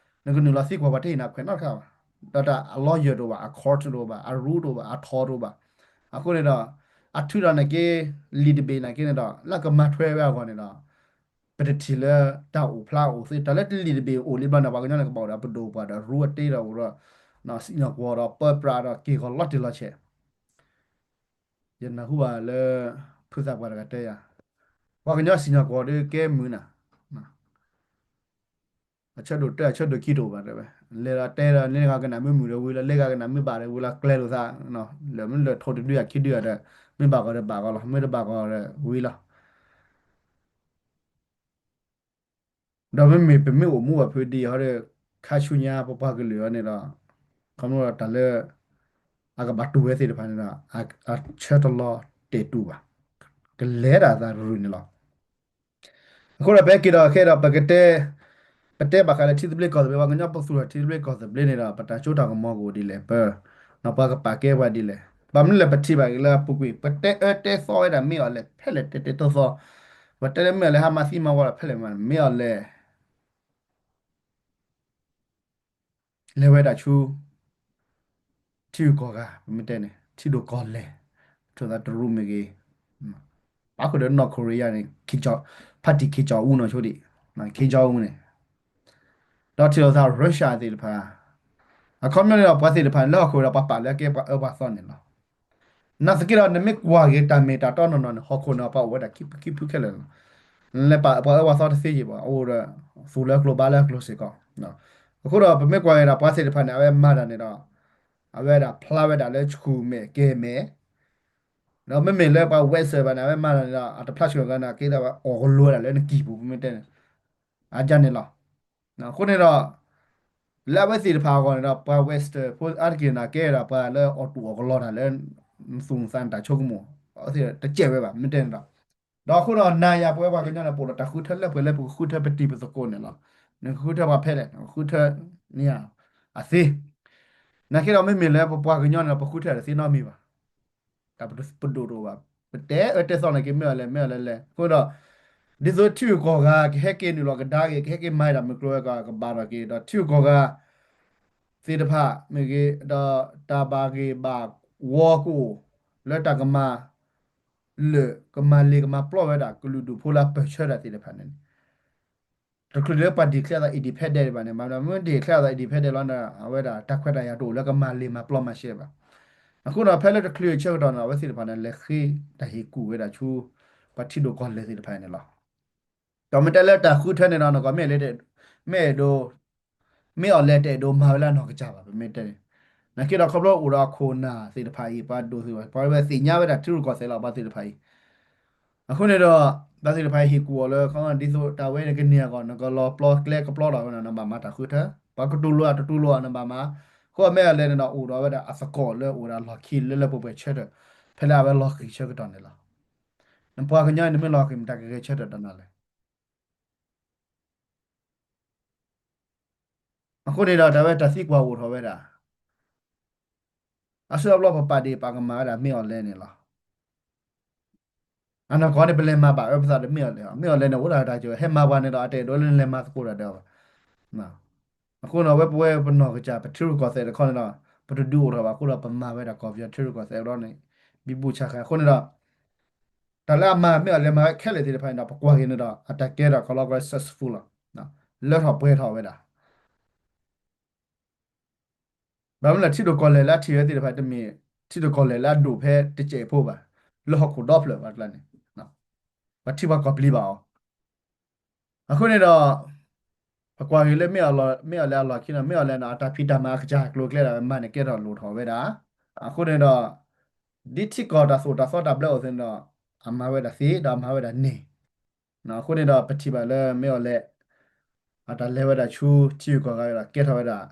နကနုာ်လီၤသံကွၢ်ပှၤတဟ့ၣ်နၤခွဲးနီတခါဘၣ်. ဒီးတၢ်အ lawyer တအိၣ်ဘၣ် အ court တအိၣ်ဘၣ် အ rule တအိၣ်ဘၣ် အထီတအိၣ်ဘၣ်. အဃိန့ၣ်ဒီး အထုးဒီးနာ်က့ လံာ်တဘ့ၣ်နာ်က့န့ၣ်ဒီး လၢကမၤထွဲဝဲအဂီၢ်န့ၣ်ဒီး ပတထံၣ်လၢတၢ်အိၣ်ဖျါအိၣ်သ့ တၢ်လၢလံာ်တဘ့ၣ်အိၣ်လံဘျီန့ၣ် ပှၤကညီန့ၣ်ကဘၣ်အိၣ်ဒီးပဒိၣ်ပှၤဒီး rule အတ့ဒီးအိၣ်ဒီး စံၣ်ညီၣ်ကွီၢ်ဒီးပၢပြးဒီးက့ၢ်ဂီၤလီၤတံၢ်လီၤဆဲး ယနၢ်ဟူဘၣ်လၢ ဖုသးပှၢ်တဂၤတဲယၤ, ပှၤကညီစံၣ်ညီၣ်ကွီၢ်ဒီးကဲမုာ်နၤ, အဆၢဒိၣ်တၢ အဆၢဒိၣ်ခံတအိၣ်ဘၣ်တဲဝဲ, လဲၤဒီးတဲဒီး လၢဂၤကနၣ်မ့ၢ်မုာ်ဒီးဝံၤလီၤ လၢဂၤကနၣ်မ့ၢ်ဘၣ်ဒီးဝံၤလီၤ ကျဲလိာ်သး, လၢမ့ၢ်လၢထိၣ်တဒုယၤခံဒုယၤဒီး မ့ၢ်ဘၣ်ကီးဒီးဘၣ်ကီးလီၤ မ့ၢ်တဘၣ်ကီးဒီးဝံၤလီၤ. ဒီးမ့မ့ၢ်ပမ့ၢ်အိၣ်မူဘၣ်ဖုဒ်အံၤဟီဒီး ခါဆူညါပပှၤကလုာ်အံၤန့ၣ်ဒီး ခီဖျိလၢတၢ်လၢ အကဘၣ်တူၢ်ဝဲသ့ၣ်တဖၣ်န့ၣ်ဒီး အဆၢတလီၤတဲာ်တူာ်ဘၣ်, ကလဲၤဒၣ်အသးတရူးန့ၣ်လီၤ. အဃိဒီးပဟဲက့ၤဒီးခဲဒီး ပကတဲ ပတဲဘၣ်ဃးလၢထံသဘျ့ကီၢ်သဘျ့ ပှၤကညီပသူၣ်ထီၣ်ထံသဘျ့ကီၢ်သဘျ့န့ၣ်ဒီး ပတၢ်စိတၢ်ကမီၤကအိၣ်ဒ်လဲၣ်ပၢ, ဒီးပှၤကပာ်ကဲပှၤဒ်လဲၣ်. ဘၣ်မနုၤလဲၣ် ပထံၣ်ဘၣ်က့ၤလၢအပူၤကွံာ် ပတဲအၢတဲသီဝဲဒၣ်မ့ၢ်အီၤလဲၣ် ဖဲလဲၣ်တဲတဲသီသီ, ပတဲလၢမ့ၢ်အီၤလဲၣ် ဟါမၢ်သံမၤဝါလီၤ ဖဲလဲၣ်မး မ့ၢ်အီၤလဲၣ် လဲၤဝဲဒၣ်ဆူ ထံဂုၤကီၢ်ဂၤ ပမ့ၢ်တဲန့ၣ် ထံဒိၣ်ကီၢ်လဲၢ်, ထံၣ်သးတရူးမ့ၢ်ဂ့ၤ, ပာ်ဃုာ်ဒီး North Korea န့ၣ် ဖါတံၢ် Kim Jong Un နီၢ်ဆိဒံး, Kim Jong Un န့ၣ်, ဒီးထံၣ်လိာ်သး Russia သ့ၣ်တဖၣ်, အခီပညီန့ၣ်ဒီး ပှၤသ့ၣ်တဖၣ်န့ၣ် လၢဟီၣ်ခိၣ်ဒီး ပှၤပာ်လၢအကဲပှၤအၢပှၤသီန့ၣ်လီၤ. နာ်သက့ဒီး နမ့ၢ်ကွၢ်က့ၤတၢ်မ့ၢ်တၢ်တီနီၢ်နီၢ်န့ၣ် ဟီၣ်ခိၣ်န့ၣ် ပှၤအိၣ်ဝဲဒၣ်ခံဖုခံဖုခဲလၢာ်လီၤ. လဲၤပာ်ပှၤအၢပှၤသီတသ့ယံၤဘၣ်, အိၣ်ဒီး သူၣ်လၢကျိၤဘါလၢကျိၤစ့ၢ်ကီး. အဃိဒီး ပမ့ၢ်ကွၢ်က့ၤဒီး ပှၤသ့ၣ်တဖၣ်န့ၣ် အဝဲမၤတၢ်န့ၣ်ဒီး အဝဲဒၣ်ဖျါဝဲဒၣ်လၢဆူၣ်မဲာ်ကဲမဲာ်, ဒီးမ့မ့ၢ်လၢပှၤ Western ဘၣ်န့ၣ် အဝဲမၤတၢ်န့ၣ်ဒီး အတဖျါဆူၣ်မဲာ်ကဲမဲာ် ကဲဒၣ်အီၣ်ကလိဝဲဒၣ်လၢနကံၢ်ပူၤ ပမ့ၢ်တဲန့ၣ်, အါန့ၣ်လီၤ. အဃိန့ၣ်ဒီး လၢအဝဲသ့ၣ်တဖၣ်အဂီၢ်န့ၣ်ဒီး ပှၤ Western ဖိအါတက့ၢ်န့ၣ် ကဲဒၣ်ပှၤလၢအီၣ်တူၢ်အီၣ်ကလီတၢ်လၢ နသူၣ်နသးနတၢ်ဆိကမိၣ်, အဝဲသ့ၣ်တစဲးဝဲဘၣ် မ့ၢ်တဲန့ၣ်ဒီး, ဒီးအဃိဒီးနၤယၤပဝဲပှၤကညီန့ၣ် ပအိၣ်ဒီးတၢ်ဃုထၢလၢပှဲၤလၢပကဃုထၢပတံၤပသကိးန့ၣ်လီၤ. နကဃုထၢပှၤဖဲလဲၣ် နကဃုထၢန့ၣ်အသ့. နာ်သက့ဒီးမ့မ့ၢ်လၢပပှၤကညီန့ၣ်ဒီး ပဃုထၢတသ့နီတမံၤဘၣ်. တၢ်ပဒိၣ်တအိၣ်ဘၣ်, ပတဲအၢတဲသီန့ၣ်က့ၤ မ့ၢ်အီၤလဲၣ် မ့ၢ်အီၤလဲၣ်လဲၣ်. အဃိဒီး ဒ်သိးထံဂုၤကီၢ်ဂၤ ကဟဲက့ၤနုာ်လီၤကဒါက့ၤ ကဟဲက့ၤမၤဒၣ်မုၢ်ကျိၤဝဲၤကွာ် ကဘၣ်ထီၣ်က့ၤဒီး ထံဂုၤကီၢ်ဂၤ သ့ၣ်တဖၣ်မ့ၢ်ဂ့ၤ ဒီးတၢ်ဘၣ်ဂ့ၢ်ဘၣ်ဝီကအိၣ် လၢတၢ်ကမၤလၢာ် ကမၤလ့ၤကမၤပျီဝဲဒၣ် ကလုာ်ဒူၣ်ဖိလၢအပၢၢ်ဆၢတၢ်သ့ၣ်တဖၣ်န့ၣ် တချုးလၢပှၤ declare အသး independent ဘၣ်န့ၣ် မ့ၢ် declare အသး independent လီၤန့ၣ် အဝဲဒၣ်တၢ်ခွဲးတၢ်ယာ်တအိၣ်လၢကမၤလ့ၤမၤပျီမၤရှဲဘၣ်. အဃိဒီး ဖဲလၢတချုးအဆၢကတီၢ်န့ၣ် အဝဲသ့ၣ်တဖၣ်န့ၣ် လဲၤဃ့တၢ်ဟ့ၣ်ကူၣ်ဝဲဒၣ်ဆူ ပှၤထံဒိၣ်ကီၢ်လဲၢ်သ့ၣ်တဖၣ်န့ၣ်လီၤ. ဒီးမ့ၢ်တဲလၢတၢ်ဃုထၢန့ၣ်ဒီး နကီၢ်မ့ၢ်လဲၣ် မ့ၢ်အဲၣ်ဒိး မ့ၢ်အီၤလဲၣ်တအဲၣ်ဒိးမၤဝဲလၢအနီၢ်ကစၢ်ဘၣ် ပမ့ၢ်တဲန့ၣ်. နာ်သက့ဒီးခီဖျိအိၣ်ဒီးအခိၣ်နၢ်သ့ၣ်တဖၣ်အံၤ ပှၤဒိၣ်သ့ၣ်တဖၣ် ပှၤဝဲသ့ၣ်ညါဝဲဒၣ်ထံရူၢ်ကီၢ်သဲးလီၤ ပှၤသ့ၣ်တဖၣ်အံၤ. အဃိန့ၣ်ဒီး ပှၤသ့ၣ်တဖၣ်အံၤဟ့ၣ်ကူၣ်အီၤလၢ ခီဒ်သိးတၢ်ဝဲန့ၣ်ကန့ၢ်အဂီၢ် နကလီၤပျီကျဲကပျီဒီးဝဲန့ၣ် နဘၣ်မၤတၢ်ဃုထၢ, ပှၤကတူၢ်လိာ်အတတူၢ်လိာ်အီၤ နဘၣ်မၤ. အဃိမ့ၢ်အီၤလဲၣ်န့ၣ်ဒီး အိၣ်ဒီးဝဲဒၣ်အသကိးလၢအိၣ်ဝဲဒၣ်လီၢ်ခံလၢလၢပှဲၤပှဲၤဆၢထၢၣ် ဖဲလၢအဝဲလီၤဃံၤဆၢကတီၢ်န့ၣ်လီၤ. နပှၤကညီအံၤ နမ့ၢ်လီၤဃံၤ မတၤကဂဲၤဆၢထၢၣ်ဒီးနၤလဲၣ်. အဃိန့ၣ်ဒီး တၢ်ဝဲတၢ်သံကွၢ်အိၣ်ထီၣ်ဝဲဒၣ် အဆၢအဘျီပပာ်ဒ့ၣ်ပာ်ကမၣ်ဝဲဒၣ်မ့ၢ်အီၤလဲၣ်န့ၣ်လီၤ. အနီၢ်ကီၢ်န့ၣ် ပလဲၤမၤဘၣ်အၢပသးဒီးမ့ၢ်အီၤလဲၣ်, မ့ၢ်အီၤလဲၣ်န့ၣ် အိၣ်ဒၣ်တၢ်ကၢၤ ဟဲမၤပှၤန့ၣ်ဒီး အတအဲၣ်ဒိးလၢနလဲၤမၤသကိးတၢ်ဒီးအီၤဘၣ်. အဃိန့ၣ် အဝဲပဝဲပနီၢ်ကစၢ် ပထံရူၢ်ကီၢ်သဲးတခီန့ၣ်ဒီး ပတဒုးအိၣ်ထီၣ်ဘၣ်အဃိဒီး ပမၤဝဲဒၣ်ကီၢ်ပယီၤထံရူၢ်ကီၢ်သဲးဒီးန့ၣ် ဘံဘူဆါဃဲ အဃိန့ၣ်ဒီး တၢ်လၢအမၤမ့ၢ်အီၤလဲၣ်မၤဝဲခဲလၢာ်သ့ၣ်တဖၣ်န့ၣ်ဒီး ပကွၢ်က့ၤန့ၣ်ဒီး အတၢ်ကဲဒီးကီၢ်လီၤကီၢ် successful လီၤ. လၢထီၣ်ပှဲၤထီၣ်ဝဲဒၣ် ဘၣ်မနုၤလဲၣ် ထံဒိၣ်ကီၢ်လဲၢ်လၢအထံၣ်ဝဲသ့ၣ်တဖၣ်တမ့ၢ် ထံဒိၣ်ကီၢ်လဲၢ်လၢအဒိၣ်ဖဲတစဲးဖိဘၣ်, လၢဟီၣ်ခိၣ်ဒီဖျၢၣ်ဘၣ်ကျါန့ၣ် ပှၤထံပှၤကီၢ်ပျံၤဘၣ်အီၤ. အဃိန့ၣ်ဒီး ပကွၢ်က့ၤလၢမ့ၢ်အီၤလဲၣ်အလီၢ်ခံန့ၣ် မ့ၢ်အီၤလဲၣ်န့ၣ် အတၢ်ဖံးတၢ်မၤအကစၢ်ကျိၤကျဲဒၣ်ဝဲမၤန့ၣ် ကဲထီၣ်လိၣ်ထီၣ်ဝဲဒၣ်. အဃိန့ၣ်ဒီး ဒ်ထံကီၢ်တၢ်သိၣ်တၢ်သီတၢ်ဘျၢအိၣ်သ့ၣ်န့ၣ်ဒီး အမၤဝဲဒၣ်သ့ဒီးအမၤဝဲဒၣ်န့ၣ် အဃိန့ၣ်ဒီး ပထံၣ်ဘၣ်လၢမ့ၢ်အီၤလဲၣ် အတၢ်လဲၤဝဲဒၣ်ဆူထံဂုၤကီၢ်ဂၤဒီး ကဲထီၣ်ဝဲဒၣ်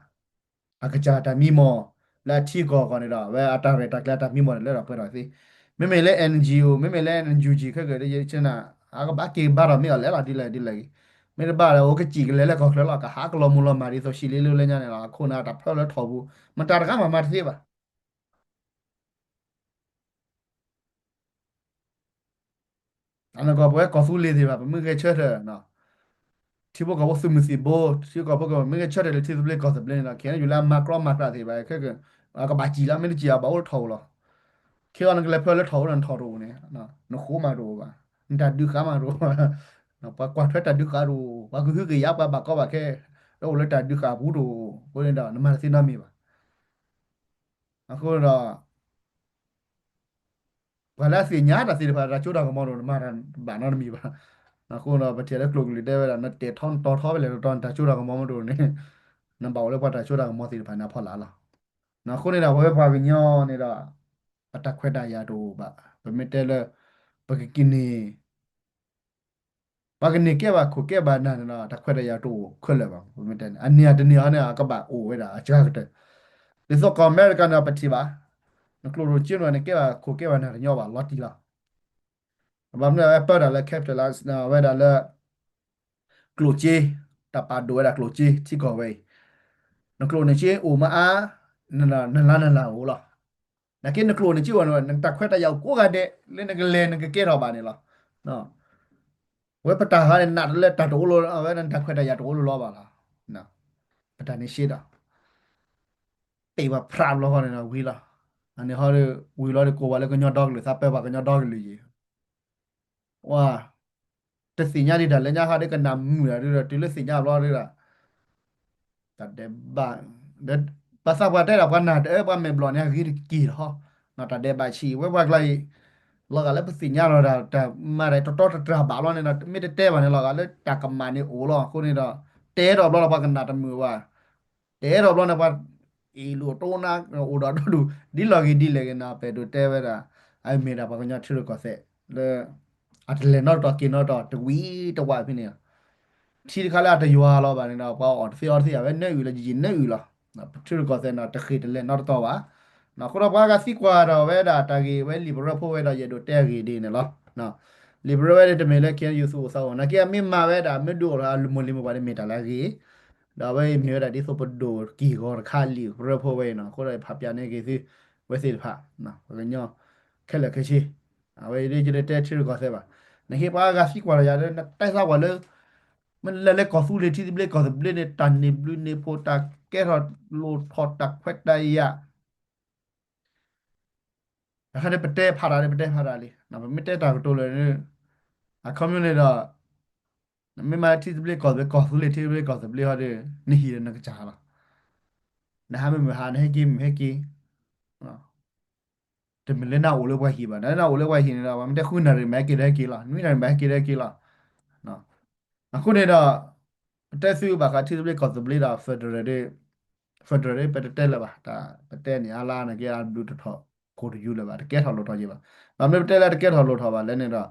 အကစၢ်တၢ်မံမီၢ် လၢအထံကီၢ်အဂီၢ်န့ၣ်ဒီး အဝဲအတၢ်ရဲၣ်တၢ်ကျဲၤအတၢ်မံမီၢ်န့ၣ် လၢထီၣ်ပှဲၤထီၣ်သ့. မ့မ့ၢ်လၢ NGO မ့မ့ၢ်လၢ NUG ခဲကနံၣ်အံၤ အကဘၣ်က့ၤဘါထီၣ်မ့ၢ်အီၤလဲၣ်လီၤ ဒ်လဲၣ်ဒ်လဲၣ်ဂ့ၤ. မ့ၢ်တဘၣ်ဒီး အိၣ်ကစံၣ်ကလဲၤလၢကီၢ်ချၢလီၤ ကဟးကလီၤမူၤလီၤမၢ်ဒ်သိး ရှံလ့လ့လၢညါန့ၣ်လီၤ. အခိၣ်နၢ်တၢ်ဖျၢၣ်လၢထီၣ်ပူၤ မတၤတဂၤမၤမၤတသ့ဘၣ်. အနီၢ်ကီၢ် ပဝဲကီၢ်သူလ့ၤသ့ၣ်တဖၣ် ပမ့ၢ်ဂဲၤဆၢထၢၣ် ထံဖိကီၢ်ဖိသုးမုၢ်သံၣ်ဘိ ထံဖိကီၢ်ဖိကမ့ၢ်ဂဲၤဆၢထၢၣ်လၢထံသဘျ့ကီၢ်သဘျ့န့ၣ်ဒီး ခဲအံၤယူၤလၢအမၤကြီမၤကြီသ့ၣ်တဖၣ် ခဲက အကဘၣ်စံၣ်လီၤ မ့ၢ်တစံၣ်အဘၣ်အိၣ်လၢထီၣ်ပူၤလီၤ. ခဲအံၤနကလဲၤဖျၢၣ်လၢထီၣ်ပူၤန့ၣ် နထီၣ်တအိၣ်န့ၣ် နဃိမးတအိၣ်ဘၣ် နတၢ်ဒုးဃာ်မးတအိၣ်ဘၣ် ပှၤကွၢ်ထွဲတၢ်ဒုးဃာ်တအိၣ် ပှၤကဟုကယာ်ပှၤဘၣ်ကီဘၣ်ခဲ လၢအိၣ်လၢတၢ်ဒုးဃာ်အပူၤတအိၣ် အဃိန့ၣ်ဒီး နမၤတသ့နီတမံၤဘၣ်. အဃိဒီး ပှၤလၢအသ့ၣ်ညါတၢ်သ့ၣ်တဖၣ် တၢ်စိတၢ်ကမီၤတအိၣ် နမၤတၢ်ဘၣ်နီတမံၤဘၣ်. အဃိဒီး ပထံၣ်လၢကျိာ်ကလုၢ်တဲဝဲဒၣ် နတဲာ်ထီနတီၤထီဖဲလဲၣ်တတီၤ နတၢ်စိတၢ်ကမီၤမ့ၢ်တအိၣ်န့ၣ် နဘၣ်အိၣ်လၢပှၤတၢ်စိတၢ်ကမီၤသ့ၣ်တဖၣ်န့ၣ်အဖီလာ်လီၤ. အဃိန့ၣ်ဒီး ပဝဲပှၤကညီန့ၣ်ဒီး ပတၢ်ခွဲးတၢ်ယာ်တအိၣ်ဘၣ်. ပမ့ၢ်တဲလၢ ပကက့ၤန့ၣ် ပှၤကန့ၢ်ကဲဘၣ်ခိၣ်ကဲဘၣ်နၢ်န့ၣ်ဒီး တၢ်ခွဲးတၢ်ယာ်တအိၣ်ခဲလၢာ်ဘၣ်. မ့ၢ်တဲန့ၣ် အန့ၢ်အတန့ၢ်အီၤန့ၣ် အကဘၣ်အိၣ်ဝဲဒၣ်အစှၤကတၢၢ်. ဒ်သိးကီၢ်အမဲရကၤန့ၣ် ပထံၣ်ဘၣ်, နကျိၣ်ရိၣ်ကၠ့န့ၣ် နကဲဘၣ်ခိၣ်ကဲဘၣ်နၢ်တညီဘၣ် လီၤတံၢ်လီၤ. ဘၣ်မနုၤအဝဲပၢတၢ်လၢ capitalist ဝဲဒၣ်လၢ ကျိၣ်စ့, တၢ်ပာ်ဒိၣ်ဝဲဒၣ်ကျိၣ်စ့ထံကီၢ်ဝဲအံၤ, နကျိၣ်နစ့အိၣ်မးအါ, နလါနလါအိၣ်လီၤ. နာ်က့နကျိၣ်နစ့အိၣ်န့ၣ် နတၢ်ခွဲးတၢ်ယာ်အိၣ်ကိးဂၤဒဲး လၢနကလဲၤနကကဲထီၣ်ဘၣ်န့ၣ်လီၤ. ဝဲပတၢ်ဟးန့ၣ် နးတလၢတၢ်တအိၣ်လီၤ, အဝဲဒၣ်နတၢ်ခွဲးတၢ်ယာ်တအိၣ်လီၤလီၤဘၣ်လီၤ. ပတၢ်န့ၣ်ရှဲဒီး ပ့ၢ်ပှၤဖြးဘျီဃီန့ၣ်ဒီးဝံၤလီၤ. အန့ၣ်ဟီဒီး ဝံၤလီၤဒီးကိးဝဲလၢကညီဒီကလုာ် သးပၢပှၤကညီဒီကလုာ်ယံၤ, ဝါ, တသ့ၣ်ညါဒံးတၢ်လၢညါဟီဒီး ကနၣ်မုာ်တၢ်ဒုဒီး တုၤလၢသ့ၣ်ညါဘျီဒုဒီး တၢ်ဒဲးဘး, ဒီး ဘၣ်သးပှၤတဲဒၣ်ပှၤနၢ်တအၢ ပှၤမဲာ်ဘျီၣ်န့ၣ် အဂ့ၤတက့ၢ်လီၤ. တၢ်ဒဲးဘးဆံး ဝဲပှၤကျါအံၤ လီၤဂာ်လၢပသ့ၣ်ညါလီၤတၢ် တၢ်မၤတၢ်တတီတတြၢ်ဘၣ်လီၤန့ၣ်ဒီး မ့ၢ်တတဲဘၣ်န့ၣ် လီၤဂာ်လၢတၢ်ကမၣ်န့ၣ်အိၣ်လီၤ. အဃိန့ၣ်ဒီး တဲထီၣ်ဘျီဒီးပှၤကနၣ်တမုာ်ဘၣ်. တဲထီၣ်ဘျီန့ၣ် ပှၤအ့ၣ်လိာ်တိနါ အိၣ်ဒီးဒိၣ်ဒူၣ် ဒ်လီၢ်ဂ့ၤဒ်လဲၣ်ဂ့ၤန့ၣ် ပအဲၣ်ဒိးတဲဝဲဒၣ် အမ့ၢ်ဒၣ်ပှၤကညီထံရူၢ်ကီၢ်သဲးလၢ အတလဲၤနီတတီၤက့ၤနီတတီၤ တဝံၤတဝးဖဲန့ၣ်လီၤ. ထံတခါလၢအတယွၤလီၤဘၣ်န့ၣ်ဒီး ပှၤအီၣ်တသ့အီတသ့ အဝဲနၢအုၣ်လီၤ ယံာ်ယံာ်နၢအုၣ်လီၤ. ပထံရူၢ်ကီၢ်သဲးန့ၣ် တဃ့ၢ်တလဲၤနီတတီၤဘၣ်. အဃိဒီးပှၤဂၤသံကွၢ်ဒီးဝဲဒၣ်တၢ်ဂ့ၢ်ဝဲ liberal ဖိဝဲဒီး ယအဲၣ်ဒိးတဲအဂ့ၢ်ဒ်န့ၣ်လီၤ. liberal ဝဲန့ၣ် တမ့ၢ်လၢ ခ့ယုၢ်သူ အိၣ်သးအိၣ် နာ်က့အမ့ၢ်မၤဝဲဒၣ် မ့ၢ်ဒုးအိၣ်ထီၣ်အမိၢ်လံၤမိၢ်ပှၢ်န့ၣ် မ့ၢ်တၢ်လၢအဂ့ၤ, ဒီးအဝဲအံၤမ့ၢ်ဝဲဒၣ်ဒ်သိးပဒိၣ်က့ၢ်ဂီၤတခါလံာ် liberal ဖိဝဲအံၤန့ၣ် အဃိဒီးဖးပၠးန့ၢ်က့ၤသု ဝဲသ့ၣ်တဖၣ် ပှၤကညီခဲလၢာ်ခဲဆ့, အဝဲအံၤဒ်ယတဲထံရူၢ်ကီၢ်သဲးဘၣ်. နဟ့ၣ်ပှၤဂၤသံကွၢ်ဒီးယၤလၢ နတဲသးကွၢ်လၢ မ့ၢ်လဲၤလၢကီၢ်သူလ့ၤထံသဘျ့ကီၢ်သဘျ့န့ၣ် တၢ်န့ၢ်ဘျုးန့ၢ်ဖှိၣ် တၢ်ကဲထီၣ်လိၣ်ထီၣ် တၢ်ခွဲးတၢ်ယာ် တခါန့ၣ် ပတဲဖးတၢ်လံ ပတဲဖးတၢ်လံ, ပမ့ၢ်တဲတၢ်ကတိၤလၢ အခီပညီန့ၣ်ဒီး နမ့ၢ်မၤထံသဘျ့ကီၢ်သဘျ့ ကီၢ်သူလ့ၤထံသဘျ့ကီၢ်သဘျ့ဟီဒီး နဟံၣ်ဒီးနကစၢ်လီၤ. နဟးမ့ၢ်မုၢ်ဟါ နဟဲက့ၤမုၢ်ဟဲက့ၤ, တမ့ၢ်လၢနအိၣ်လၢပှၤဟံၣ်ဘၣ်, နနအိၣ်လၢပှၤဟံၣ်န့ၣ်ဒီး ပှၤမ့ၢ်တဲဃုနၣ်ရံၣ်မးဟဲက့ၤဒီးဟဲက့ၤလီၤ, နွံနၣ်ရံၣ်မးဟဲက့ၤဒီးဟဲက့ၤလီၤ. အဃိန့ၣ်ဒီး ပတဲသုဘၣ်ဃးထံသဘျ့ကီၢ်သဘျ့ဒီး federal ဒီး federal ဒီး ပတတဲလၢၤဘၣ်, တၢ်ပတဲန့ၣ်အါလါန့ၣ်က့ အဘျုးတထီၣ်ခိၣ်တယူၤလၢၤဘၣ်, တကဲထီၣ်လိၣ်ထီၣ်က့ၤဘၣ်. ဘၣ်မနုၤပတဲလၢတကဲထီၣ်လိၣ်ထီၣ်ဘၣ်လဲၣ်န့ၣ်ဒီး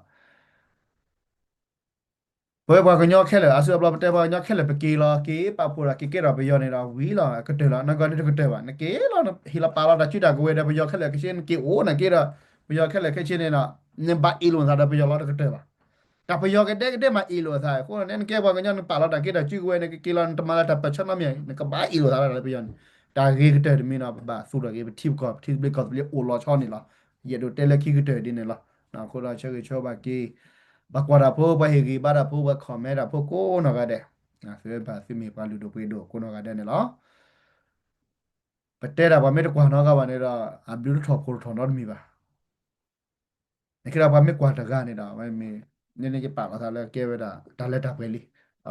ပဝဲပှၤကညီခဲလၢာ် အါစုအါဘျီပတဲပှၤကညီခဲလၢာ် ပက့ၤလီၤက့ၤ ပာ်ဖှိၣ်ဒီးက့ၤကဲထီၣ်ပယီၤန့ၣ်ဒီး ဝံၤလီၤ ကတၢၢ်လီၤ. နဂီၢ်ဒ်တကတၢၢ်ဘၣ်, နက့ၤလီၤ နဟ့ၣ်လီၤပာ်လီၤတၢ်စုတၢ်ကဝဲၤဒီးပယီၤခဲလၢာ်ခဲဆ့ နက့ၤအိၣ်နက့ၤဒီး ပယီၤခဲလၢာ်ခဲဆ့န့ၣ်ဒီး နဘၣ်အ့ၣ်လိာ်သးဒီးပယီၤလီၤတကတၢၢ်ဘၣ်. တၢ်ပယီၤကဒဲကဒဲမးအ့ၣ်လိာ်သး, အဃိန့ၣ် နကဲပှၤကညီ နပာ်လီၤတၢ်က့ၤတၢ်စုကဝဲၤ နကက့ၤလီၤ နတမၤလၢတၢ်ပၢၢ်ဆၢနီတမံၤ နကဘၣ်အ့ၣ်လိာ်သးဒီးပယီၤန့ၣ် တၢ်ဂ့ၤကတၢၢ်တမံၤဒီး ပဘၣ်သူၣ်ထီၣ်က့ၤ ပထံပကီၢ် ပထံသဘျ့ကီၢ်သဘျ့အိၣ်လီၤဆီန့ၣ်လီၤ. ယအဲၣ်ဒိးတဲလၢခံကတၢၢ်ဒ်န့ၣ်လီၤ. အဃိဒီးဆၢဂ့ၤဆၢဝါက့ၤ ပှၤကွၢ်တၢ်ဖိ ပှၤဟ့ၣ်ဂံၢ်ဘါတၢ်ဖိ ပှၤ comment တၢ်ဖိကိးနီၢ်ဂၤဒဲး, သုဘၣ်သုမ့ၢ်ပှၤလုၢ်ဒိၣ်ပှ့ၤဒိၣ်ကိးနီၢ်ဂၤဒဲးန့ၣ်လီၤ. ပတဲဒၣ်ပှၤမ့ၢ်တကွၢ်နီတဂၤဘၣ်န့ၣ်ဒီး အဘျုးတထီၣ်ခိၣ်တထီၣ်နီတမံၤဘၣ်. နကဲဒီးပှၤမ့ၢ်ကွၢ်တဂၤန့ၣ်ဒီး မ့ၢ်န့ၣ်ယပာ်လီၤသးလၢကဲဝဲဒၣ် တၢ်လၢတၢ်ပှဲၤလံ.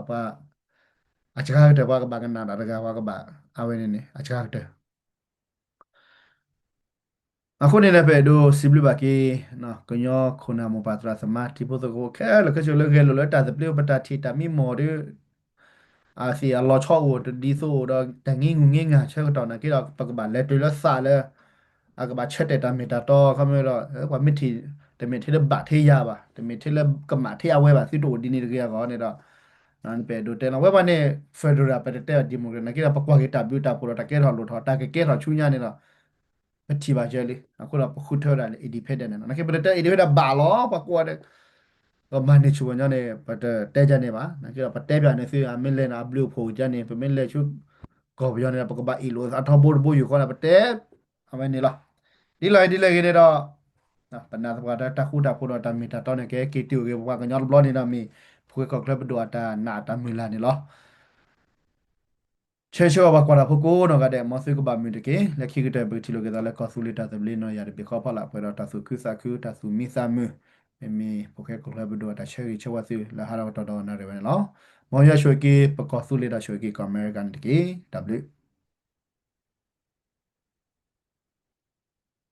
ပှၤ အစှၤကတၢၢ်ပှၤကဘၣ်ကနၣ်တၢ်တဂၤ ပှၤကဘၣ် အဝဲန့ၣ်န့ၣ် အစှၤကတၢၢ် အဃိန့ၣ်ဒီး ပအဲၣ်ဒိးစံးဘျုးဘၣ်က့ၤ ကညီခိၣ်နၢ်မိၢ်ပၢ်သရၣ်သမါ ထံဖိကီၢ်ဖိခဲလၢာ်ခဲဆ့လၢဂဲၤလိာ်လၢတၢ်သဘျ့ ပတၢ်ထံၣ်တၢ်မံမီၢ်ဒီး အသ့ၣ်အလီၤဆီအိၣ်တဒ်သိးဒီး တၢ်ဂ့ၢ်ဂူၢ်ဂ့ၢ်ဂၤဆၢကတီၢ်နာ်က့ဒီး ပကဘၣ်လဲၤတုၤလၢသးလၢ အကဘၣ်ဆၢတဲာ်တၢ်မ့ၢ်တၢ်တီ ခီမ့ၢ်ဒီး ပှၤမ့ၢ်ထံၣ် တမ့ၢ်ထဲလၢဘၣ်ထဲယၤဘၣ် တမ့ၢ်ထဲလၢကမၣ်ထဲအဝဲဘၣ် သုတအိၣ်ဒ်န့ၣ်တဂ့ၤအဂီၢ်န့ၣ်ဒီး ပအဲၣ်ဒိးတဲလီၤ ဝဲပှၤန့ၣ် federal ပတတဲဘၣ် democracy နာ်က့ဒီး ပကွၢ်က့ၤတၢ်ဘျုးတၢ်ဖှိၣ်ဒီး တၢ်ကဲထီၣ်လိၣ်ထီၣ် တၢ်ကကဲထီၣ်ဆူညါန့ၣ်ဒီး ပထံၣ်ဘၣ်ယဲလံ အဃိဒီး ပဃုထၢဝဲဒၣ်လၢ independent န့ၣ်လီၤ. နာ်က့ ပတတဲ independent ဘၣ်လီၤ ပှၤကိးဂၤဒဲး ကမၤန့ၢ်ဆူၣ်ပှၤညီန့ၣ် ပတတဲဒ်န့ၣ်ဘၣ်. နာ်က့ဒီး ပတဲပၠးန့ၢ်သု အမ့ၢ်လဲၤန့ၣ် အဘျုးအဖှိၣ်ဒ်န့ၣ် ပမ့ၢ်လဲၤဆူကီၢ်ပယီၤန့ၣ်ဒီး ပကဘၣ်အ့ၣ်လိာ်သးထီဘိတဘိယူၢ်ဃီန့ၣ် ပတဲ အဝဲန့ၣ်လီၤ. ဒ်လဲၣ်ဒ်လဲၣ်ဂ့ၤန့ၣ်ဒီး ပနာ်သပှၢ်တၢ်ဃူတၢ်ဖိးဒီးတၢ်မ့ၢ်တၢ်တီန့ၣ် ကဟဲက့ၤတုၤအိၣ်က့ၤပပှၤကညီတဘျီန့ၣ်ဒီးမ့ၢ် ဖိၣ်ဃဲကီၢ်ချၢပဒိၣ်အတၢ်နာ်အတၢ်မုၢ်လၢ်န့ၣ်လီၤ. ဆၢဂ့ၤဆၢဝါပှၤကွၢ်တၢ်ဖိကိးနီၢ်ဂၤဒဲး မ်သုကဘၣ်မုာ်တက့ၢ်. လၢခံကတၢၢ် ပကထံၣ်လိာ်က့ၤသးလၢကီၢ်သူလ့ၤတၢ်သဘျ့နီၢ်ယၤတဘ့ၣ်ဃီဖီလာ် ပှဲၤဒီးတၢ်သူၣ်ခုသးခု တၢ်သူၣ်မံသးမုာ် မ့မ့ၢ်ဖိၣ်ဃဲကီၢ်ချၢပဒိၣ်အတၢ်ဆၢဂ့ၤဆၢဝါသု လၢဟးထီၣ်ကတီၢ်ဒီးနၣ်ရံၣ်ဝဲန့ၣ်လီၤ. မ်ယွၤဆိၣ်ဂ့ၤက့ၤ ပကီၢ်သူလ့ၤဒီးဆိၣ်ဂ့ၤက့ၤကီၢ်အမဲရကၤန့ၣ်တက့ၢ်. တၢ်ဘျုး